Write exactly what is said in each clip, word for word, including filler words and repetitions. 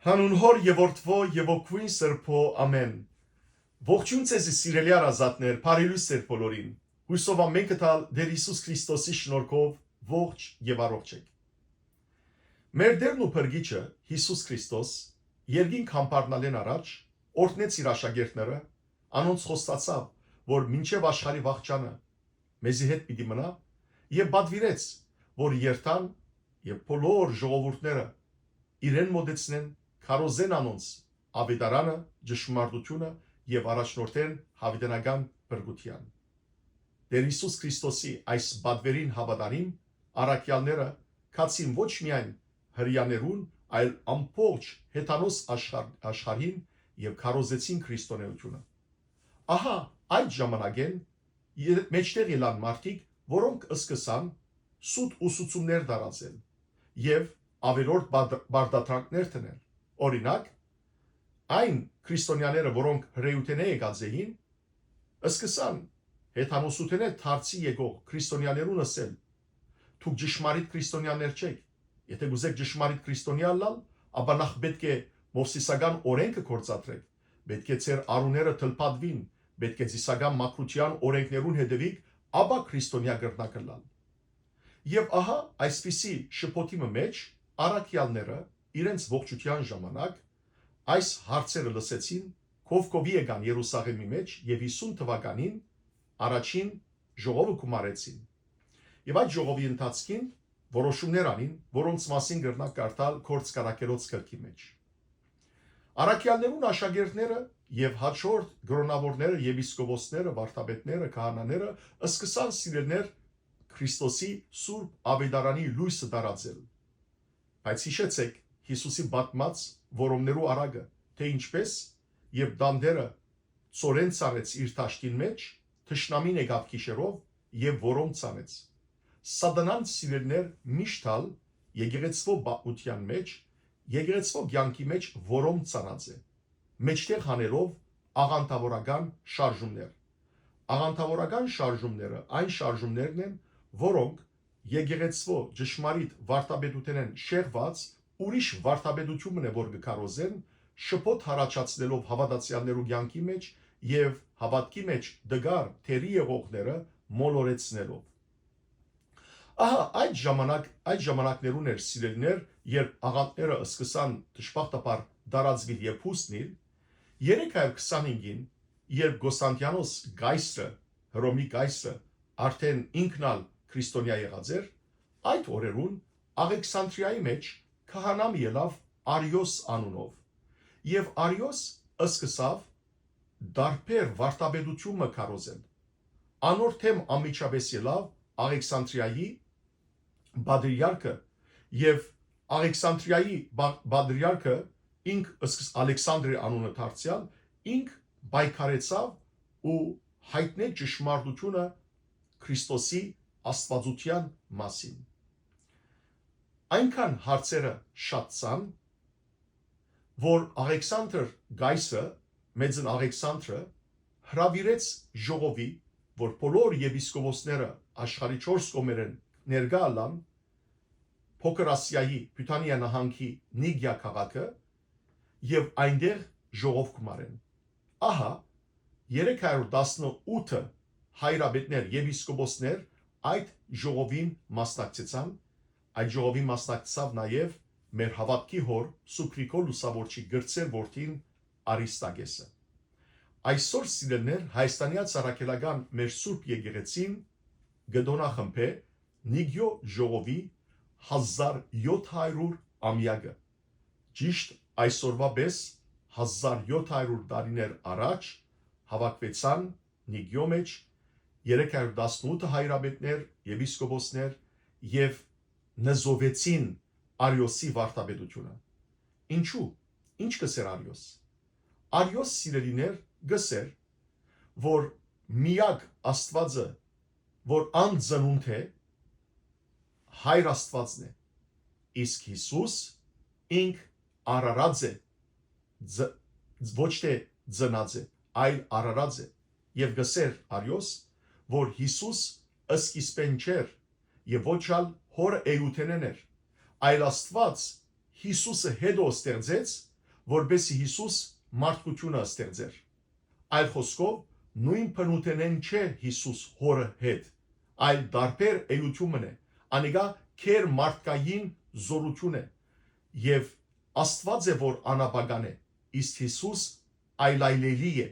Անուն Հօր եւ Որդւոյ եւ Հոգւոյն Սրբոյ, ամէն։ Ողջոյն ձեզի, սիրելի հարազատներ, բարի լոյս ձեր բոլորին։ Յուսով ամէնքը տալ Տէր Յիսուս Քրիստոսի շնորհքով ողջ եւ առողջ եք։ Մեր Տէրն ու Փրկիչը Յիսուս Քրիստոս, երկին կամբարնալէն առաջ, օրհնեց իր աշակերտները, անոնց խոստացաւ, որ մինչեւ աշխարհի վախճանը մեզի հետ պիտի մնայ, եւ պատուիրեց, որ երթան եւ բոլոր ժողովուրդները իրեն մօտեցնեն, քարոզեն անոնց աւետարանը, ճշմարտութիւնը եւ առաջնորդեն յաւիտենական փրկութեան։ Տէր Յիսուս Քրիստոսի այս պատուերին հաւատարիմ առաքեալները գացին ոչ միայն Հրեաներուն, այլ ամբողջ հեթանոս աշխարհ-, աշխարհին եւ քարոզեցին քրիստոնէութիւնը։ Ահա այդ ժամանակէն ե-, մէջտեղ ելան մարդիկ, որոնք սկսան սուտ ուսուցումներ տարածել եւ աւելորդ բարդ-, բարդատրանքներ դնել։ Օրինակ, այն քրիստոնեաները, որոնք հրեութենէ եկած էին, սկսան հեթանոսութենէ դարձի եկող քրիստոնեաներուն ըսել. «Դուք ճշմարիտ քրիստոնեաներ չէք։ Եթե կ'ուզէք ճշմարիտ քրիստոնեա ըլլալ, ապա նախ պէտք է մովսիսական օրէնքը գործադրէք, պէտք է ձեր արուները թլփատուին, պէտք է ծիսական մաքրութեան օրէնքներուն հետեւիք, ապա քրիստոնեա կրնաք ըլլալ»։ Եւ ահա այսպիսի շփոթի մը մէջ առաքեալները իրենց ողջութեան ժամանակ այս հարցերը լսեցին, կովկովի եկան Երուսաղէմի մէջ եւ յիսուն թուականին առաջին ժողովը գումարեցին։ Եւ այդ ժողովի ընթացքին որոշումներ անին, որոնց մասին կրնաք կարդալ Գործք առաքելոց գրքի մէջ։ Առաքեալներուն աշակերտները եւ հաջորդ կրօնաւորները, եպիսկոպոսները, վարդապետները, քահանաները սկսան սիրելիներ Քրիստոսի սուրբ աւետարանի լոյսը տարածել։ Բայց յիշեցէք Յիսուսի պատմած որոմներու առակը, թէ ինչպէս երբ տանտէրը ծորեն ցանեց իր դաշտին մէջ, թշնամին եկաւ գիշերով եւ որոմ ցանեց։ Սատանան, սիրելիներ, միշտ ալ եկեղեցւոյ պատմութեան մէջ, եկեղեցւոյ կեանքի մէջ որոմ ցանած է, մէջտեղ հանելով աղանդաւորական շարժումներ։ Աղանդաւորական շարժումները այն շարժումներն են, որոնք եկեղեցւոյ ճշմարիտ վարդապետութենէն շեղուած ուրիշ վարդապետութիւն մըն է, որ կը քարոզեն, շփոթ յառաջացնելով հաւատացեալներու կեանքի մէջ եւ հաւատքի մէջ տկար թերի եղողները մոլորեցնելով։ Ահա այդ ժամանակ, այդ ժամանակներուն էր, սիրելիներ, երբ աղանդները սկսան դժբախտաբար տարածուիլ եւ յուսնիլ, երեք հարյուր քսանհինգին, երբ Կոստանդիանոս կայսրը, Հռոմի կայսրը, արդեն ինքն ալ քրիստոնեա եղած էր, այդ օրերուն Աղեքսանդրիայի մէջ քահանայ մը ելաւ Արիոս անունով։ Եւ Արիոս սկսաւ տարբեր վարդապետութիւն մը քարոզել։ Անոր դէմ անմիջապէս ելաւ Աղեքսանդրիայի պատրիարքը եւ Աղեքսանդրիայի բա-, պատրիարքը ինք, սկս-, Ալեքսանդրի անունը դարձեալ, ինք պայքարեցաւ ու յայտնեց ճշմարտութիւնը Քրիստոսի աստուածութեան մասին։ Այնքան հարցերը շատցան, որ Աղեքսանդր կայսրը, մեծն Աղեքսանդրը, հրաւիրեց ժողովի, որ բոլոր եպիսկոպոսները աշխարհի չորս կողմերէն ներկայ ըլլան Փոքր Ասիայի Բիթանիա նահանգի Նիգիա քաղաքը եւ այնտեղ ժողով գումարեն։ Ահա, երեք հարյուր տասնութ հայրապետներ, եպիսկոպոսներ այդ ժողովին մասնակցեցան, այդ ժողովին մասնակցաւ նաեւ մեր հաւատքի հօր Սուրբ Գրիգոր Լուսավորչի կրտսեր որդին Արիստակեսը։ Այսօր, սիրելիներ, Հայաստանեայ առաքելական մեր Սուրբ Եկեղեցին կը տօնախմբէ Նիգիո ժողովի հազար յոթ հարիւր ամեակը։ Ճիշտ այսօրվա պէս հազար յոթ հարիւր տարիներ առաջ հաւաքուեցան Նիգիո մէջ երեք հարիւր տասնութ հայրապետներ, եպիսկոպոսներ եւ նզովեցին Արիոսի վարդապետութիւնը։ Ինչու՞։ Ի՞նչ կ'ըսէր Արիոս։ Արիոս, սիրելիներ, կ'ըսէր, որ միակ Աստուածը, որ անծնունդ է, Հայր Աստուածն է, իսկ Յիսուս ինք արարած է, ձ-, ոչ թէ ծնած է, այլ արարած է։ Եւ կ'ըսէր Արիոս, որ Յիսուս սկիզբէն չէր եւ ոչ ալ Հօրը էութենէն էր, այլ Աստուած Յիսուսը հետո ստեղծեց որպէսզի Յիսուս մարդկութիւնը ստեղծէր։ Այլ խօսքով, նոյն բնութենէն չէ Յիսուս Հօրը հետ, այլ տարբեր էութիւն մըն է։ Անիկա գեր մարդկային զօրութիւն է եւ Աստուած է, որ անապական է, իսկ Յիսուս այլայլելի է։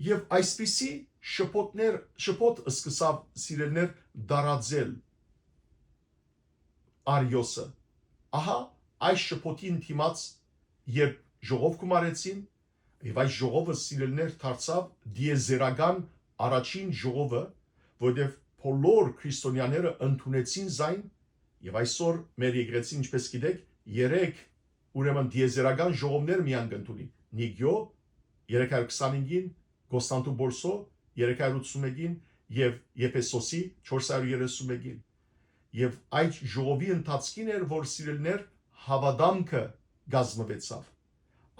Եւ այսպիսի շփոթներ, շփոթ սկսաւ, սիրելիներ, տարածել Արիոսը։ Ահա այս շփոթին դիմաց, երբ ժողով գումարեցին, եւ այս ժողովը, սիրելիներ, դարձաւ տիեզերական առաջին ժողովը, որտեղ բոլոր քրիստոնյաները ընդունեցին զայն, եւ այսօր մեր եկեղեցին, ինչպես գիտեք, երեք, ուրեմն, տիեզերական ժողովներ միայն կ'ընդունի. Նիկիո, երեք հարյուր քսանհինգին, Կոստանդնուպոլսոյ, երեք հարյուր ութսունմէկին, եւ Եփեսոսի, չորս հարյուր երեսունմէկին։ Եւ այդ ժողովի ընթացքին էր, որ, սիրելիներ, հաւատամքը կազմուեցաւ։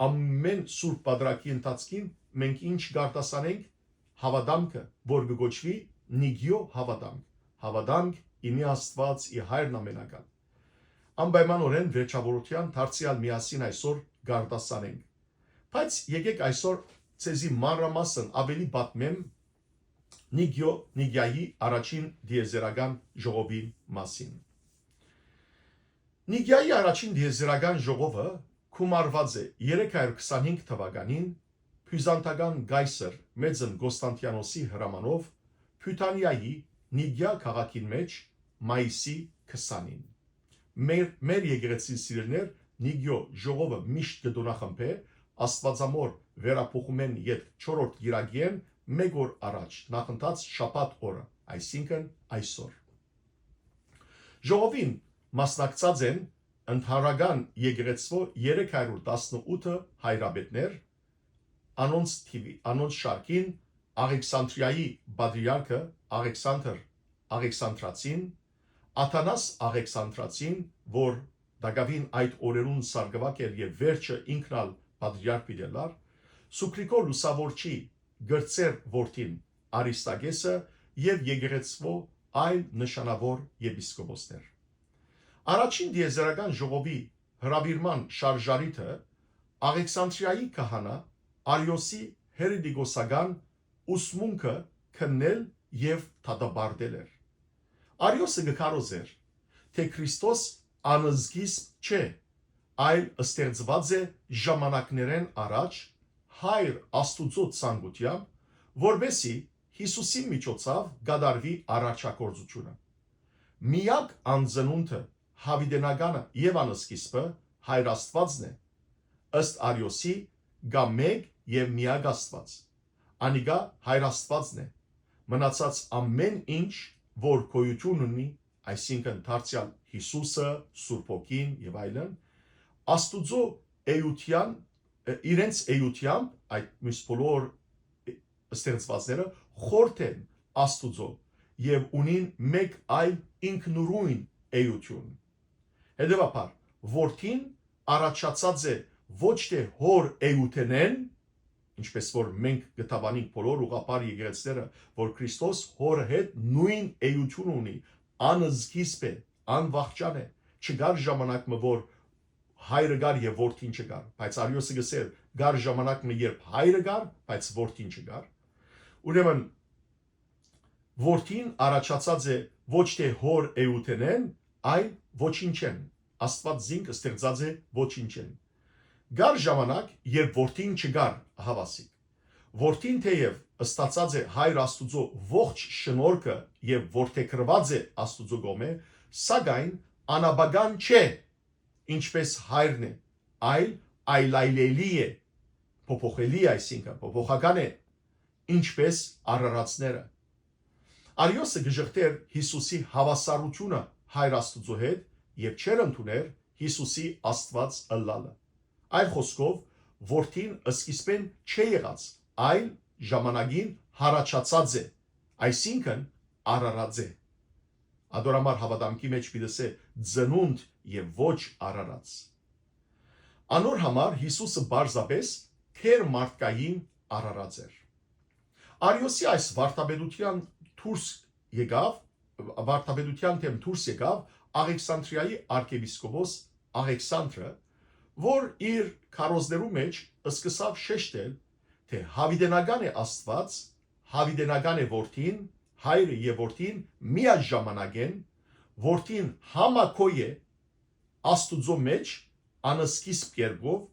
Ամէն Սուրբ Պատրակի ընթացքին մենք ինչ կ'արտասանենք, հաւատամքը, որ կը կոչուի Նիկիո հաւատամք, հաւատամք իմի Աստուած, ի Հայրն ամենակալ։ Անպայմանօրէն վերջաւորութեան դարձեալ միասին այսօր կ'արտասանենք։ Բայց եկէք այսօր ձեզի մանրամասն ավելի պատմեմ Նիկիո, Նիկիայի առաջին տիեզերական ժողովի մասին։ Նիկիայի առաջին տիեզերական ժողովը գումարուած է երեք հարյուր քսանհինգ թվականին Բիզանտական կայսր մեծն Կոստանդիանոսի հրամանով Բիւթանիայի Նիկիա քաղաքին մէջ մայիսի քսանին։ Մեր, մեր եկեղեցին, սիրելիներ, Նիկիո ժողովը միշտ կը տօնախմբէ Աստուածամոր վերափոխումէն ետք չորրորդ կիրակիէն մէկ օր առաջ, նախընթաց շաբաթ օրը, այսինքն այսօր։ Ժողովին մասնակցած են ընդհանրական եկեղեցւոյ երեք հարյուր տասնութ հայրապետներ, անոնց թիւի, անոնց շարքին Աղեքսանտրիայի պատրիարքը Աղեքսանдөр Աղեքսանտրացին, Աթանաս Աղեքսանտրացին, որ տակաւին այդ օրերուն սարկուակ էր եւ վերջը ինքն ալ պատրիարք պիտի ըլլար, Սուքրիքո լուսաւորչի կրտսեր որդին Արիստակեսը եւ եկեղեցւոյ այլ նշանաւոր եպիսկոպոսներ։ Առաջին տիեզերական ժողովի հրաւիրման շարժառիթը Աղեքսանտրիայի քահանայ Արիոսի հերետիկոսական ուսմունքը քննել եւ դատապարտել էր։ Արիոսը կը քարոզէր, թէ Քրիստոս անսկիզբ չէ, այլ ստեղծուած է ժամանակներէն առաջ Հայր Աստուծոյ ցանկութեամբ, որպէսզի Յիսուսին միջոցաւ կատարուի արարչագործութիւնը։ Միակ անծնունդը, յաւիտենականը եւ անսկիզբը Հայր Աստուածն է։ Ըստ Արիոսի, կայ մէկ եւ միակ Աստուած։ Անիկա Հայր Աստուածն է։ Մնացած ամէն ինչ, որ գոյութիւն ունի, այսինքն դարձեալ Յիսուսը, Սուրբ Հոգին եւ այլն, Աստուծոյ էութեան, ը, իրենց էութեամբ այդ միւս բոլոր ստեղծուածները խորթ են Աստուծոյ եւ ունին մէկ այլ ինքնուրույն էութիւն։ Հետեւաբար, որդին առաջացած է ոչ թէ հօր էութենէն, ինչպես որ մենք կը դաւանենք բոլոր ուղղափառ եկեղեցիները, որ Քրիստոս հօրը հետ նոյն էութիւնը ունի, անզգիզբ է, անվախճան է, չկար ժամանակ մը, որ հայրը կար եւ որդին չկար, բայց Արիոսը կ'ըսէր, կար ժամանակ մը, երբ հայրը կար, բայց որդին չկար։ Ուրեմն, որդին առաջացած է ոչ թէ հօր էութենէն, այլ ոչինչէն։ Աստուած զինք ստեղծած է ոչինչէն։ Կար ժամանակ, երբ որդին չկար, ահա ասիկ։ Որդին թէեւ ստացած է Հայր Աստուծոյ ողջ շնորհքը եւ որդեգրուած է Աստուծոյ կողմէ, սակայն անապական չէ, ինչպես հայրն է, այլ այլայլելի է, փոփոխելի, այսինքն փոփոխական է, ինչպես արարածները։ Արիոսը կը ժխտէր Յիսուսի հաւասարութիւնը Հայր Աստուծոյ հետ եւ չէր ընդուներ Յիսուսի Աստուած ըլլալը։ Այլ խօսքով, որդին սկիզբէն չէ եղած, այլ ժամանակին յառաջացած է, այսինքն արարած է։ Ատոր համար հաւատամքի մէջ պիտի ըսէ ծնունդ եւ ոչ արարած։ Անոր համար Յիսուսը պարզապէս գեր մարդկային արարած էր։ Արիոսի այս վարդապետութեան դուրս եկաւ, վարդապետութեան դէմ դուրս եկաւ Աղեքսանտրիայի արքեպիսկոպոս Աղեքսանտրը, որ իր քարոզներու մէջ սկսաւ շեշտել, թէ յաւիտենական է Աստուած, յաւիտենական է Որդին, Հայրը եւ Որդին միաժամանակ են, Որդին համակոյ է Աստուծոյ մէջ, անսկիզբ երկով,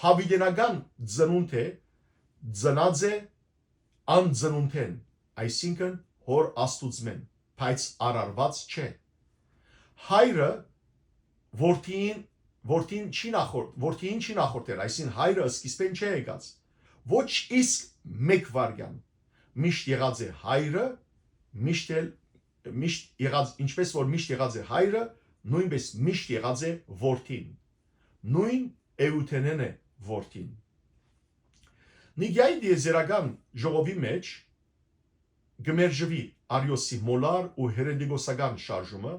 յաւիտենական ծնունդ է, ծնած է անծնունդէն, այսինքն՝ Հօր Աստուծմէն, բայց արարուած չէ։ Հայրը Որդին, Որդին չի նախորդ, Որդին չի նախորդեր, այսինքն՝ Հայրը սկիզբէն չէ եկած։ Ոչ իսկ մէկ վայրկեան։ Միշտ եղած է Հայրը, միշտ էլ, միշտ եղած, ինչպես որ միշտ եղած է Հայրը, նոյնպես միշտ եղած է Որդին։ Նոյն էութենէն է Որդին։ Նիգիայի տիեզերական ժողովի մէջ կը մերժուի Արիոսի մոլար ու հերետիկոսական շարժումը,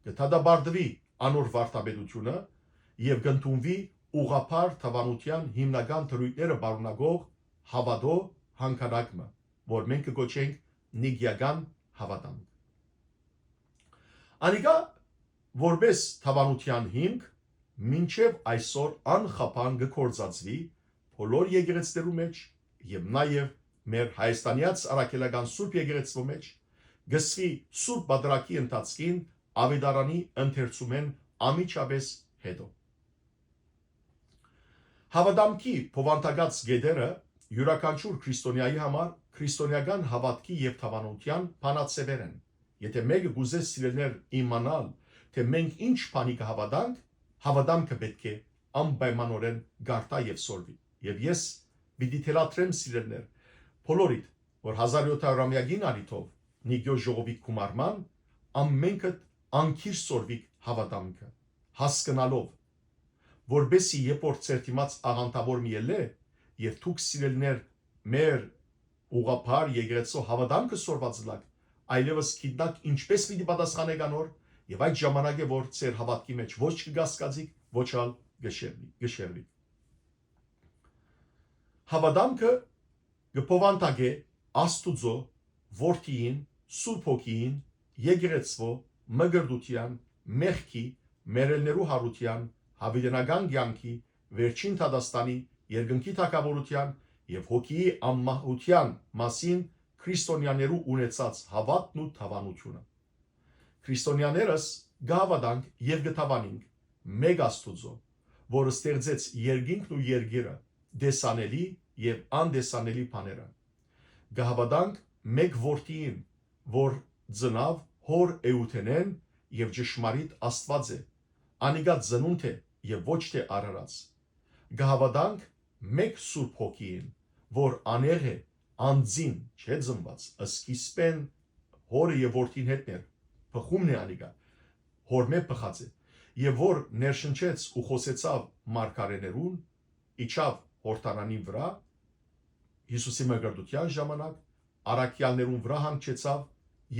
կը դատապարտուի անոր վարդապետութիւնը եւ կ'ընդունուի ուղղափառ դաւանութեան հիմնական դրոյթները պարունակող հաւատոյ հանգանակը, որ մենք կը կոչենք նիգիական հաւատանք։ Անիկա որպէս դաւանութեան հիմք մինչեւ այսօր անխափան կը գործածուի բոլոր եկեղեցիներու մէջ եւ նաեւ մեր Հայաստանեաց Առաքելական Սուրբ Եկեղեցւոյ մէջ, կ'ըսուի Սուրբ Պատրակի ընթացքին աւետարանի ընթերցումէն անմիջապէս յետոյ։ Հաւատամքի բովանդակած կետերը իւրաքանչիւր քրիստոնեայի համար քրիստոնեական հաւատքի եւ դաւանութեան բանաձեւեր են։ Եթէ մէկը կ'ուզէ, սիրելիներ, իմանալ, թէ մենք ինչ բանի կը հաւատանք, հաւատամքը պէտք է անպայմանօրէն կարդայ եւ սորվի։ Եւ ես պիտի թելադրեմ, սիրելիներ, բոլորիդ, որ հազար յոթ հարիւր ամեակին առիթով Նիգիոյ ժողովի գումարման, ամէնքդ անկիր սորվիք հաւատամքը, հասկնալով, որպէսզի երբ որ ձեր դիմաց աղանդաւոր մը ելլէ, եւ դուք, սիրելիներ, մեր ուղղափառ եկեղեցու հաւատամքը սորված ըլաք, այլեւս գիտնաք ինչպէս պիտի պատասխանէք անոր, եւ այդ ժամանակ է, որ ձեր հաւատքի մէջ ոչ կը կասկածիք, ոչ ալ կը շեղուի-, կը շեղուիք։ Հաւատամքը կը բովանդակէ Աստուծոյ Որդիին, Սուրբ Հոգիին, եկեղեցւոյ, մկրտութեան, մեղքի, մեռելներու յարութեան, յաւիտենական կեանքի, վերջին դատաստանի, երկնքի թագաւորութեան եւ հոգիի անմահութեան մասին քրիստոնեաներու ունեցած հաւատն ու դաւանութիւնը։ Քրիստոնեաներս կը հաւատանք եւ կը դաւանինք մէկ Աստուծոյ, որ ստեղծեց երկինքն ու երկիրը, տեսանելի եւ անտեսանելի բաները։ Կը հաւատանք մէկ Որդիին, որ ծնաւ Հօր էութենէն եւ ճշմարիտ Աստուած է, անիկա ծնունդ է եւ ոչ թէ արարած։ Կը հաւատանք մէկ Սուրբ Հոգիին, որ անեղծ է, անձին, չէ ծնուած, սկիզբէն Հօրը եւ Որդին հետ էր, բխումն է անիկա, Հօրմէ բխած է, եւ որ ներշնչեց ու խօսեցաւ մարգարէներուն, իջաւ Յորդանանին վրայ, Յիսուսի մկրտութեան ժամանակ, առաքեալներուն վրայ հանգչեցաւ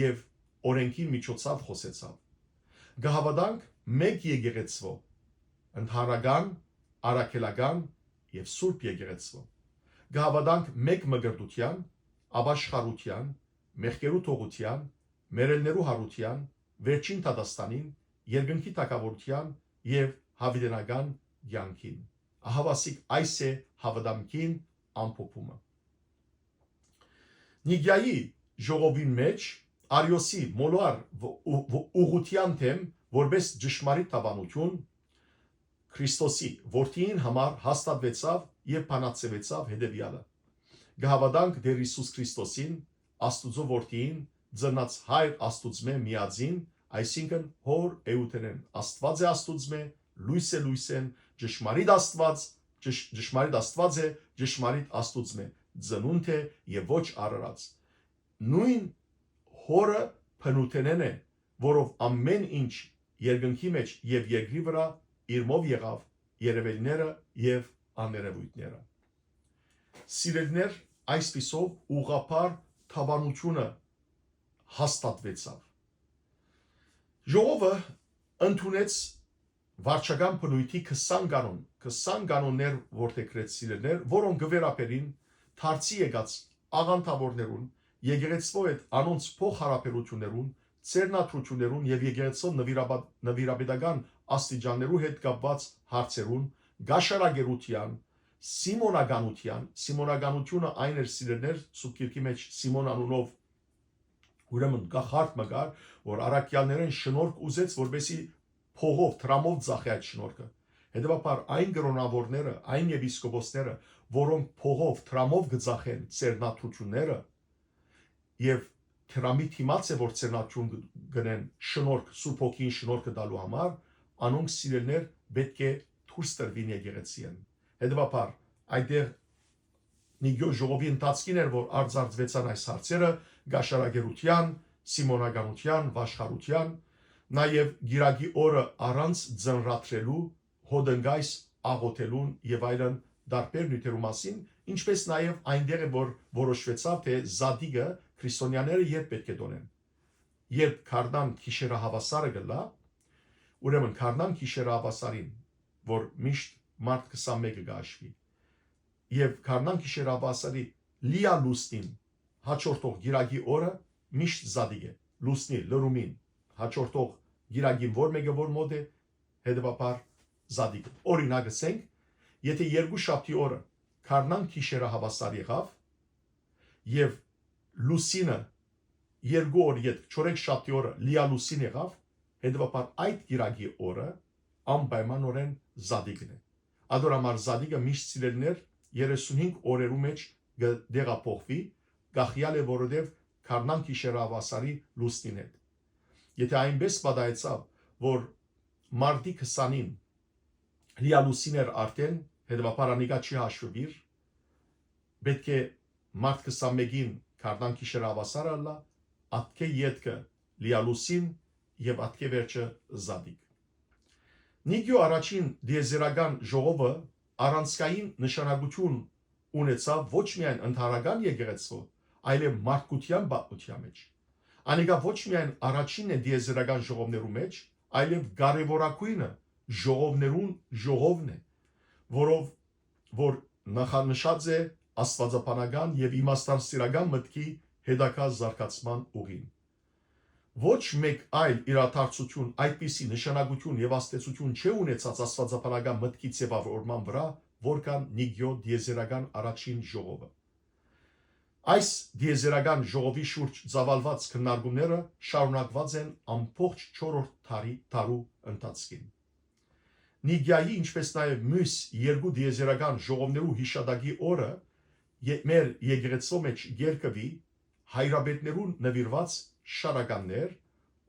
եւ օրէնքին միջոցաւ խօսեցաւ։ Կը հաւատանք մէկ եկեղեցւոյ, ընդհանրական, առաքելական եւ Սուրբ Եկեղեցւոյ։ Կը հաւատանք մէկ մկրտութեան, ապաշխարութեան, մեղքերու թողութեան, մեռելներու յարութեան, վերջին դատաստանին, երկնքի թագաւորութեան եւ յաւիտենական կեանքին։ Ահաւասիկ այս է հաւատամքին ամփոփումը։ Նիգիայի ժողովին մէջ Արիոսի մոլար վ-, ու-, ու-, ուղղութեան դէմ որպէս ճշմարիտ դաւանութիւն Քրիստոսի Որդիին համար հաստատուեցաւ եւ բանաձեւեցաւ հետեւեալը. կը հաւատանք Տէր Յիսուս Քրիստոսին, Աստուծոյ Որդիին, ծնած Հայր Աստուծմէ միածին, այսինքն՝ Հօր էութենէն, Աստուած է Աստուծմէ, լոյս է լոյսէն, ճշմարիտ Աստուած, ճշ-, ճշմարիտ Աստուած է, ճշմարիտ Աստուծմէ, ծնունդ է եւ ոչ արարած։ Նոյն Հօրը բնութենէն է, որով ամէն ինչ երկնքի մէջ եւ երկրի վրայ իրմով եղաւ, երեւելիները եւ աներեւոյթները։ Սիրելիներ, այսպիսով ուղղափառ դաւանութիւնը հաստատուեցաւ։ Ժողովը ընդունեց վարչական բնոյթի քսան կանոն, քսան կանոններ որդեգրեց, սիրելիներ, որոնք կը վերաբերին դարձի եկած աղանդաւորներուն, եկեղեցւոյ հետ անոնց փոխհարաբերութիւններուն, ձեռնադրութիւններուն եւ եկեղեցւոյ նվիրապա-, նվիրապետական աստիճաններու հետ կապուած հարցերուն, կաշառակերութեան, սիմոնականութեան, սիմոնականութիւնը այն էր, սիրելիներ, Սուրբ Գիրքի մէջ Սիմոն անունով ուրեմն գախարդ մը կար, որ առաքեալներէն շնորհք ուզեց, որպէսզի փողով, դրամով ծախէ այդ շնորհքը։ Հետեւաբար այն կրօնաւորները, այն եպիսկոպոսները, որոնք փողով, դրամով կը ծախեն ծերնատրութիւնները, եւ դրամի դիմաց է, որ ծերնատրութիւն գ-, գնեն շնորհք, Սուրբ Հոգին շնորհքը տալու համար, անոնք, սիրելիներ, պէտք է դուրս տրուին եկեղեցիէն։ Հետեւաբար, այդտեղ Նիկիոյ ժողովի ընթացքին էր, որ արծարծուեցան այս հարցերը՝ կաշառակերութեան, սիմոնականութեան, վաշխառութեան, նաեւ կիրակի օրը առանց ծնրադրելու, հոտնկայս աղոթելուն եւ այլն, տարբեր նիւթերու մասին, ինչպէս նաեւ այնտեղ է, որ որոշուեցաւ, թէ Զատիկը քրիստոնեաները երբ պէտք է տոնեն։ Երբ Քարնան գիշերահաւասարը կ'ըլլայ, ուրեմն Քարնան գիշերահաւասարին, որ միշտ մարտ քսանմէկը կը հաշուի, եւ Քարնան գիշերահաւասարի լիա լուսնին հաջորդող կիրակի օրը միշտ Զատիկ է, լուսնի լրումին հաջորդող կիրակին որ մէկը որ մօտ է, հետեւաբար Զատիկ։ Օրինակ, ըսենք, եթէ երկու շաբթի օրը Քարնան գիշերահաւասար եղաւ եւ լուսինը երկու օր ետք, չորեքշաբթի օրը լիա լուսին եղաւ, հետեւաբար այդ կիրակի օրը անպայմանօրէն Զատիկն է։ Ատոր համար Զատիկը միշտ, սիրելիներ, երեսունհինգ օրերու մէջ կը տեղափոխուի, կախեալ է, որովհետեւ Քարնան գիշերահաւասարի լուսնին հետ։ Եթէ այնպէս պատահեցաւ, որ մարտի քսանին լիա լուսին էր արդէն, հետեւաբար անիկա չի հաշուիր, պէտք է մարտ քսանմէկին Քարնան գիշերահաւասարը ըլլայ, ատկէ ետքը լիա լուսին եւ ատկէ վերջը Զատիկ։ Նիկիոյ առաջին տիեզերական ժողովը առանցքային նշանակութիւն ունեցաւ ոչ միայն ընդհանրական եկեղեցւոյ, այլեւ մարդկութեան պատմութեան մէջ։ Անիկա ոչ միայն առաջինն է տիեզերական ժողովներու մէջ, այլեւ կարեւորագոյնը ժողովներուն ժողովն է, որով որ նախանշած է աստուածաբանական եւ իմաստանսիրական մտքի հետագայ զարգացման ուղին։ Ոչ մէկ այլ իրադարձութիւն այդպիսի նշանակութիւն եւ ազդեցութիւն չէ ունեցած աստուածաբանական մտքի ձեւաւորման վրայ, որքան Նիկիոյ տիեզերական առաջին ժողովը։ Այս տիեզերական ժողովի շուրջ ծաւալուած քննարկումները շարունակուած են ամբողջ չորրորդ դարի, դարու ընթացքին։ Նիկիայի, ինչպէս նաեւ միւս երկու տիեզերական ժողովներու յիշատակի օրը, ե-, մեր եկեղեցւոյ մէջ կ'երկուի հայրապետներուն նուիրուած շարականներ,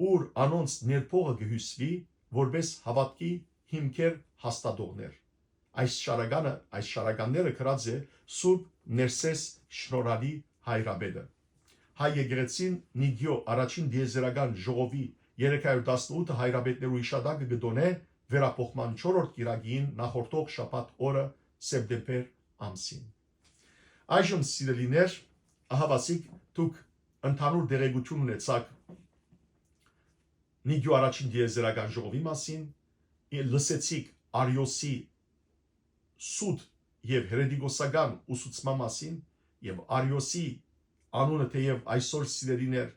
ուր անոնց ներփողը կը հիւսուի որպէս հաւատքի հիմքեր հաստատողներ։ Այս շարականը, այս շարականները գրած է Սուրբ Ներսէս Շնորհալի հայրապետը։ Հայ եկեղեցին Նիկիոյ առաջին տիեզերական ժողովի երեք հարիւր տասնութ հայրապետներու յիշատակը կը տօնէ վերափոխման չորրորդ կիրակին նախորդող շաբաթ օրը, սեպտեմբեր ամսին։ Այժմ, սիրելիներ, ահաւասիկ դուք ընդհանուր տեղեկութիւն ունեցաք Նիկիոյ առաջին տիեզերական ժողովի մասին, լսեցիք Արիոսի սուտ եւ հերետիկոսական ուսուցման մասին, եւ Արիոսի անունը թէեւ այսօր, սիրելիներ,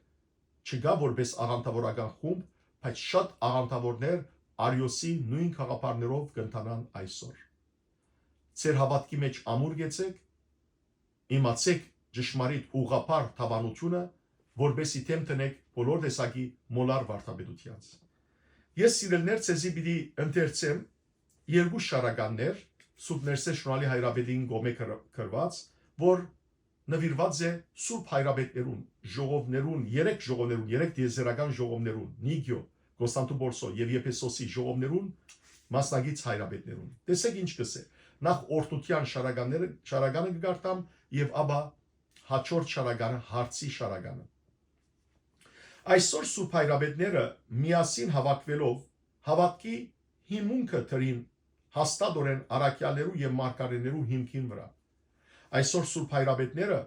չկայ որպէս աղանդաւորական խումբ, բայց շատ աղանդաւորներ Արիոսի նոյն գաղափարներով կ'ընթանան այսօր։ Ձեր հաւատքի մէջ ամուր կեցեք, իմացեք ճշմարիտ ուղղափառ դաւանութիւնը, որպէսզի դէմ դնեք բոլոր տեսակի մոլար վարդապետութեանց։ Ես, սիրելիներ, ձեզի պիտի ընթերցեմ երկու շարականներ Սուրբ Ներսէս Շնորհալի հայրապետին կողմէ կր-, կրուած, որ նուիրուած է Սուրբ Հայրապետներուն, ժողովներուն, երեք ժողովներուն, երեք տիեզերական ժողովներուն, Նիկիոյ, Կոստանդնուպոլսոյ եւ Եփեսոսի ժողովներուն, մասնակից հայրապետներուն։ Տեսեք ինչ կ'ըսէ։ Նախ օրհնութեան շարականները, շարականը կը կարդամ եւ ապա հաջորդ շարականը, հարցի շարականը։ Այսօր Սուրբ Հայրապետները միասին հաւաքուելով հաւատքի հիմունքը դրին հաստատօրէն առաքեալներու եւ մարգարէներու հիմքին վրայ։ Այսօր Սուրբ Հայրապետները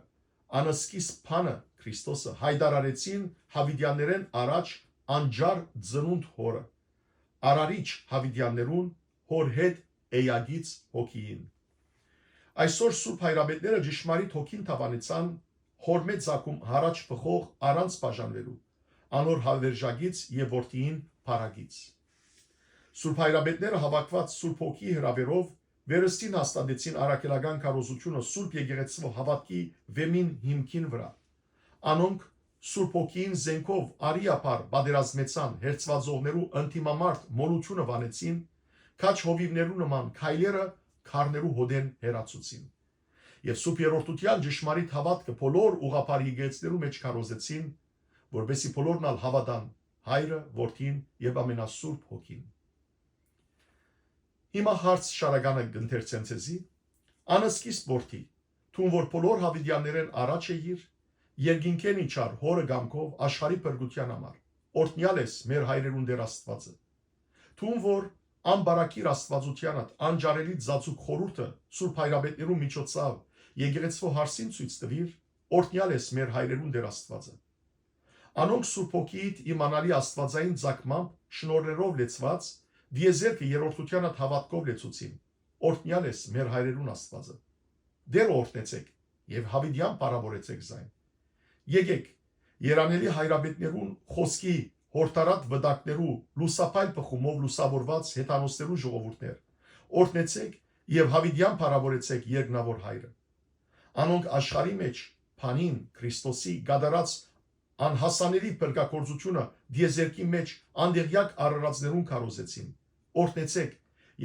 անսկիզբ բանը, Քրիստոսը, յայտարարեցին յաւիտեաններէն առաջ անճար ծնունդ Հօրը, Արարիչ յաւիտեաններուն, Հօր հետ էակից Հոգիին։ Այսօր Սուրբ Հայրապետները ճշմարիտ Հոգին դաւանեցան Հօրմէ ծագում յառաջ բխող առանց բաժանուելու, անոր հաւերժակից եւ որդիին փառակից։ Սուրբ Հայրապետները հաւաքուած Սուրբ Հոգի հրաւերով Վերստին հաստատեցին առաքելական քարոզութիւնը Սուրբ Եկեղեցւոյ հաւատքի վէմին հիմքին վրայ։ Անոնք Սուրբ Հոգիին զէնքով արիափառ պատերազմեցան հերձուածողներու ընդդիմամարդ մոլութիւնը վանեցին, քաջ հովիւներու նման քայլերը քարներու հօտէն հեռացուցին։ Եւ Սուրբ Երրորդութեան ճշմարիտ հաւատքը բոլոր ուղղափառ եկեղեցիներու մէջ քարոզեցին, որպէսզի բոլորն ալ հաւատան Հայրը, Որդին եւ Ամենասուրբ Հոգին։ Հիմա հարց շարականը կ'ընթերցեմ ձեզի։ Անսկիզբ Որդի, դուն որ բոլոր յաւիտեաններէն առաջ էիր, երկինքէն իջար Հօրը կամքով աշխարհի փրկութեան համար, օրհնեալ ես մեր հայրերուն Տէր Աստուածը։ Դուն որ անբարակիր Աստուածութեանդ անջարելի ծածուկ խորհուրդը Սուրբ Հայրապետներու միջոցով եկեղեցւոյ հարսին ցոյց տուիր, օրհնեալ ես մեր հայրերուն Տէր Աստուածը։ Անոնք Սուրբ Հոգիիդ իմանալի աստուածային ծագմամբ շնորհներով լեցուած, դիեզերքը երրորդութեանդ հաւատքով լեցուցին, օրհնեալ ես մեր հայրերուն Աստուածը։ Տէրը օրհնեցէք եւ յաւիտեան փառաւորեցէք զայն։ Եկէք, երանելի հայրապետներուն խօսքի յորդարատ վտակներու լուսափայլ պղումով լուսաւորուած հեթանոսներու ժողովուրդներ, օրհնեցէք եւ յաւիտեան փառաւորեցէք երկնաւոր Հայրը։ Անոնք աշխարհի մէջ բանին Քրիստոսի կատարած անհասանելի փրկագործութիւնը դիեզերքի մէջ անտեղեակ արարածներուն քարոզեցին։ Օրհնեցէք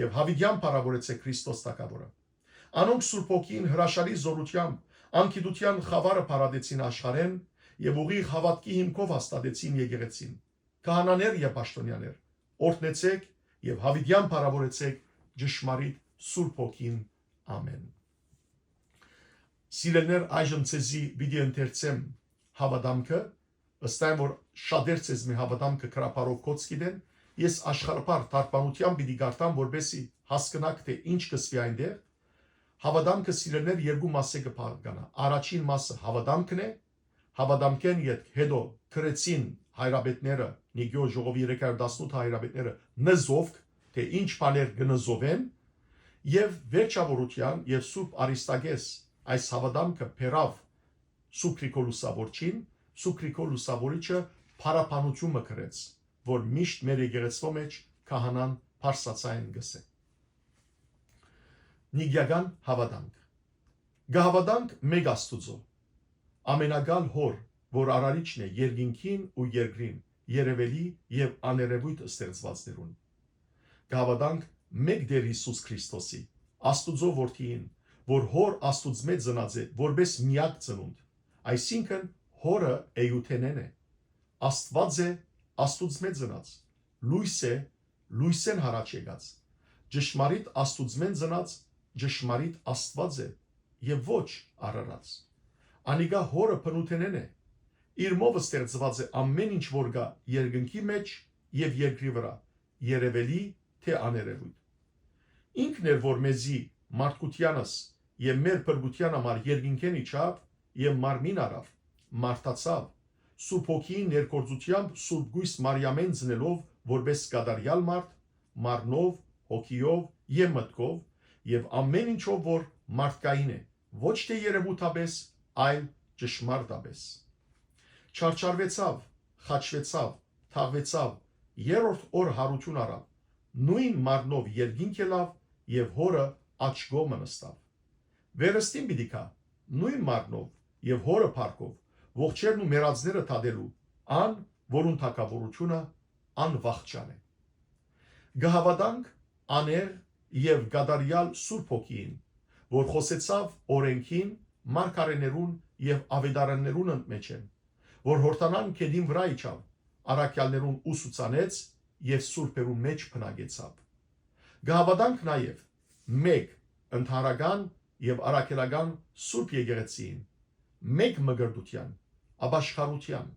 եւ յաւիտեան փառաւորեցէք Քրիստոս թագաւորը։ Անոնք Սուրբ Հոգիին հրաշալի զօրութեամբ անգիտութեան խաւարը փարատեցին աշխարհէն եւ ուղիղ հաւատքի հիմքով հաստատեցին եկեղեցին։ Քահանաներ եւ պաշտօնեաներ, օրհնեցէք եւ յաւիտեան փառաւորեցէք ճշմարիտ Սուրբ Հոգին։ Ամէն։ Սիրելիներ, այժմ ձեզի պիտի ընթերցեմ հաւատամքը, ըստ այն որ շատեր ձեզմէ հաւատամքը գրաբարով կոչ գիտեն, ես աշխարհապար թարգմանութեան պիտի կարդամ, որպեսզի հասկնաք թէ ինչ կ'ըսուի այնտեղ։ Հաւատամքը, սիրելիներ, երկու մասէ կը բաղկանայ։ Առաջին մասը հաւատամքն է, հաւատամքէն ետք, հետո գրեցին հայրապետները, Նիկիոր ժողովի երեք հարիւր տասնութ հայրապետները նզովք, թէ ինչ բաներ կը նզովեն, եւ վերջաւորութեան եւ Սուրբ Արիստակէս այս հաւատամքը բերաւ Սուրբ Գրիգոր Լուսաւորչին, Սուրբ Գրիգոր Լուսաւորիչը փառաբանութիւն մը գրեց, որ միշտ մեր եկեղեցւոյ մէջ քահանան բարձրաձայն կ'ըսէ։ Նիկիական հաւատանք։ Կը հաւատանք մէկ Աստուծոյ, ամենակալ Հօր, որ արարիչն է երկինքին ու երկրին, երեւելի եւ աներեւոյթ ստեղծուածներուն։ Կը հաւատանք մէկ Տէր Յիսուս Քրիստոսի, Աստուծոյ Որդիին, որ Հօր Աստուծմէ ծնած է որպէս միակ ծնունդ, այսինքն՝ Հօրը էութենէն է, Աստուած է, Աստուծմէ ծնած, լոյս է, լոյսէն յառաջ եկած, ճշմարիտ Աստուծմէն ծնած, ճշմարիտ Աստուած է եւ ոչ արարած։ Անիկա Հօրը բնութենէն է, իրմով ստեղծուած է ամէն ինչ որ կայ երկնքի մէջ եւ երկրի վրայ, երեւելի թէ աներեւոյթ։ Ինքն էր որ մեզի, մարդկութեանս եւ մեր փրկութեան համար երկինքէն իջաւ եւ մարմին առաւ, մարդացաւ, Սուրբ Հոգիի ներգործութեամբ Սուրբ Կոյս Մարիամէն ծնելով որպէս կատարեալ մարդ, մարմնով, հոգիով եւ մտքով, եւ ամէն ինչով որ մարդկային է, ոչ թէ երեւութապէս, այլ ճշմարտապէս։ Չարչարուեցաւ, խաչուեցաւ, թաղուեցաւ, երրորդ օրը յարութիւն առաւ, նոյն մարմնով երկինք ելաւ եւ Հօրը աջ կողմը նստաւ։ Վերստին պիտի գայ, նոյն մարմնով եւ Հօրը փառքով, ողջերն ու մեռածները դատելու, ան, որուն թագաւորութիւնը անվախճան է։ Կը հաւատանք անեղծ եւ կատարեալ Սուրբ Հոգիին, որ խօսեցաւ օրէնքին, մարգարէներուն եւ աւետարաններուն ընդմէջէն, որ Յորդանան գետին վրայ իջաւ, առաքեալներուն ուսուցանեց եւ սուրբերուն մէջ բնակեցաւ։ Կը հաւատանք նաեւ մէկ, ընդհանրական եւ առաքելական Սուրբ Եկեղեցիին, մէկ մկրտութեան, ապաշխարութեան,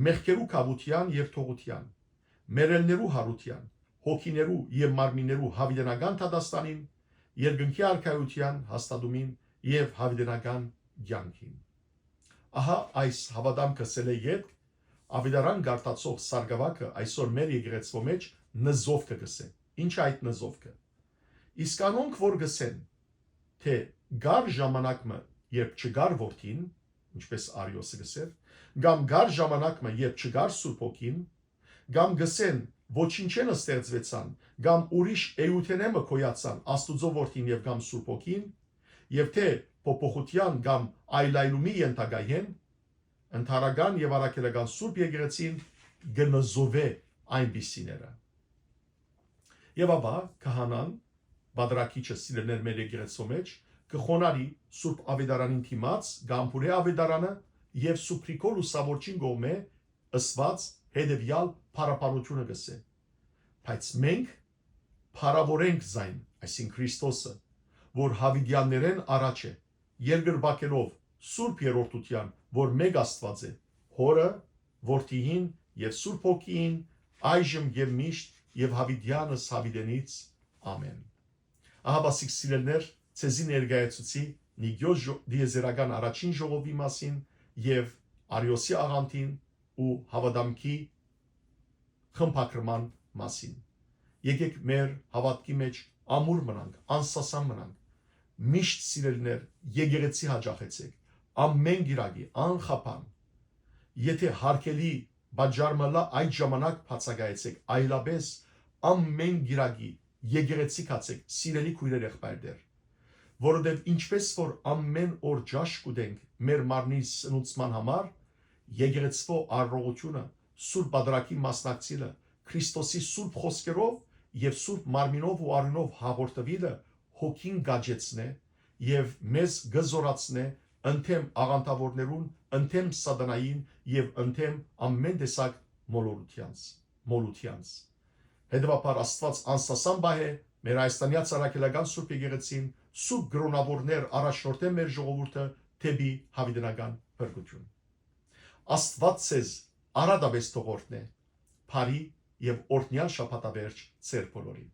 մեղքերու գաւութեան եւ թողութեան, մեռելներու յարութեան, հոգիներու եւ մարմիններու յաւիտենական դատաստանին, երկնքի արքայութեան հաստատումին եւ յաւիտենական կեանքին։ Ահա այս հաւատամքը ըսելէ ետք, աւետարան կարդացող սարկաւագը այսօր մեր եկեղեցւոյ մէջ նզովքը կ'ըսէ։ Ի՞նչ է այդ նզովքը։ Իսկ անոնք որ կ'ըսեն, թէ կար ժամանակ մը, երբ չկար Որդին, ինչպես Արիոսը կ'ըսէր, կամ կար ժամանակ մը, երբ չկար Սուրբ Հոգին, կամ կ'ըսեն, ոչինչէն ստեղծուեցան կամ ուրիշ էութենէ մը գոյացան Աստուծոյ Որդին եւ կամ Սուրբ Հոգին, եւ թէ փոփոխութեան կամ այլայլումի ենթակայ են, ընդհանրական եւ առաքելական Սուրբ Եկեղեցին կը նզովէ այնպիսիները։ Եւ ապա քահանան, բادرակիչը, սիրելիներ, մեր եկեղեցւոյ մէջ կը խոնարհի Սուրբ Աւետարանին դիմաց, կը համբուրէ Աւետարանը եւ Սուրբ Գրիգոր Լուսաւորչին կողմէ ըսուած հետեւեալ փառաբանութիւնը կ'ըսէ. բայց մենք փառաւորենք զայն, այսինքն՝ Քրիստոսը, որ յաւիտեաններէն առաջ է, երկրպագելով Սուրբ Երրորդութեան, որ մէկ Աստուած է, Հօրը, Որդիին եւ Սուրբ Հոգիին, այժմ եւ միշտ եւ յաւիտեանս յաւիտենից։ Ամէն։ Ահա, սիրելի սիրելիներ, ձեզի ներկայացուցի Նիկիոս ժո-, դիեզերական առաջին ժողովի մասին եւ Արիոսի աղանդին ու հաւատամքի խմբագրման մասին։ Եկեք մեր հաւատքի մէջ ամուր մնանք, անսասան մնանք։ Միշտ, սիրելիներ, եկեղեցի յաճախեցեք, ամէն կիրակի, անխափան։ Եթե հարգելի պատճառ մը ըլլայ, այդ ժամանակ բացակայեցեք, այլապէս ամէն կիրակի եկեղեցի գացեք, սիրելի քոյրեր, եղբայրներ, որովհետեւ ինչպէս որ ամէն օր ճաշ կ'ուտենք մեր մարմնի սնուցման համար, եկեղեցւոյ արարողութիւնը, Սուրբ Պատրակին մասնակցիլը, Քրիստոսի սուրբ խօսքերով եւ սուրբ մարմինով ու արիւնով հաղորդուիլը հոգին կ'աճեցնէ եւ մեզ կը զօրացնէ ընդդէմ աղանդաւորներուն, ընդդէմ սատանային եւ ընդդէմ ամէն տեսակ մոլորութեանց, մոլութեանց։ Հետեւաբար, Աստուած անսասան պահէ մեր Հայաստանեայ Առաքելական Սուրբ Եկեղեցին, սուրբ կրօնաւորներ առաջնորդեն մեր ժողովուրդը դէպի յաւիտենական փրկութիւն։ Աստուած ձեզ արատապէս թող օրհնէ, բարի եւ օրհնեալ շաբաթավերջ ձեր բոլորին։